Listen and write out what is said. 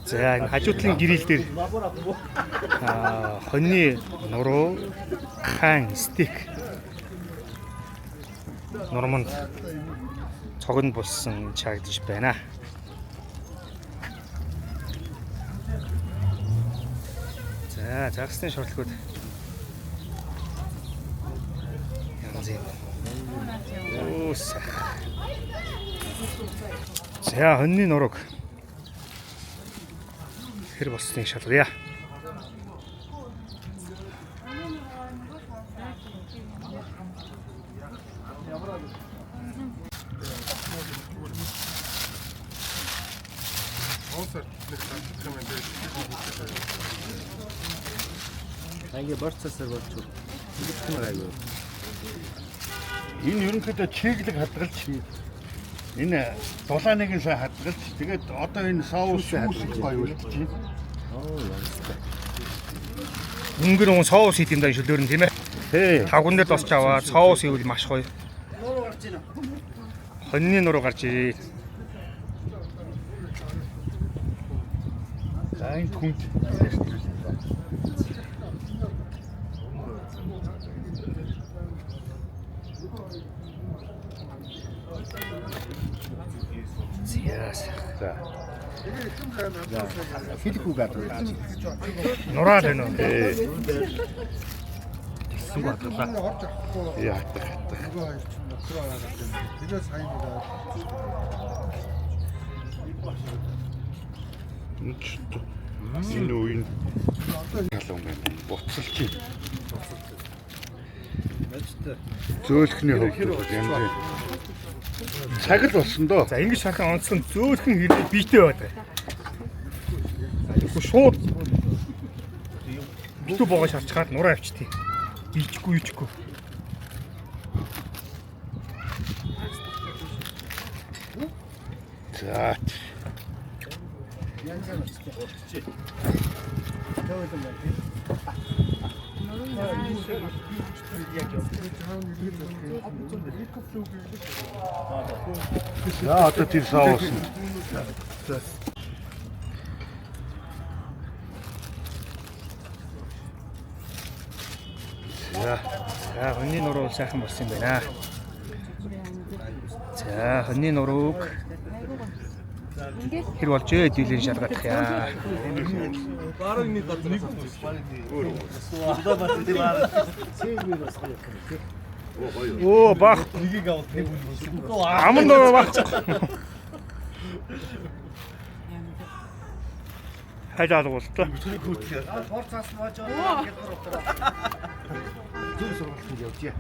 За, энэ хажуу талын гэрэл дээр хоньны нуруу, хаан стейк нурманд цогон булсан чаагдаж байна. За, загасны шорлогод янз юм. Оо, сайхан. За, хоньны нурууг хэр болсныг шалгая. Анги борцосоор болчих. Тэгсэн аюу. Энэ ерөнхийдөө чиглэг хадгалж, энэ дулааныг нь сайн хадгалж, тэгээд одоо энэ соус хадгалж гоё үлдэж байна. Оо ямстай. Өнгөр өн соус хийх юм даа шөлөөр нь, тийм ээ. Тий. Тавган дээр досч аваад соус хийвэл маш гоё. Хоньны нуруу гарч ирээ. За, энэ хүнд. За, сайхан. За. Хэлэх үг адуу. Нураа л байна уу? Тий. Тэгсэн бодлоо. Орж авахгүй Яа, хатах хатах. нөгөө хоёр чинь нөхрөө хараад байна. Тэгээ сайн нэг Энэ ч энэ үеийн халуун байна. Буцалж байна. Зөөлхний хувьд бол янз бүр. Цаг л болсон доо. За, ингэж шархан онцлон зөөлхөн хэрэг биетэй байдаг. За, тэгэхгүй шууд битүү боогоо шарчхаад нураа авчтыг. Биелчихгүй юучихгүй. За. За, одоо тэр соус нь. За. За, хоньны нуруу сайхан болсон юм байна. За, хоньны нурууг хэр болж ээ дийлэн шалгах яа. Оо, бах. Аман нуруу бах. Хайж алгуултаа. Зүг сургалтанд явжээ.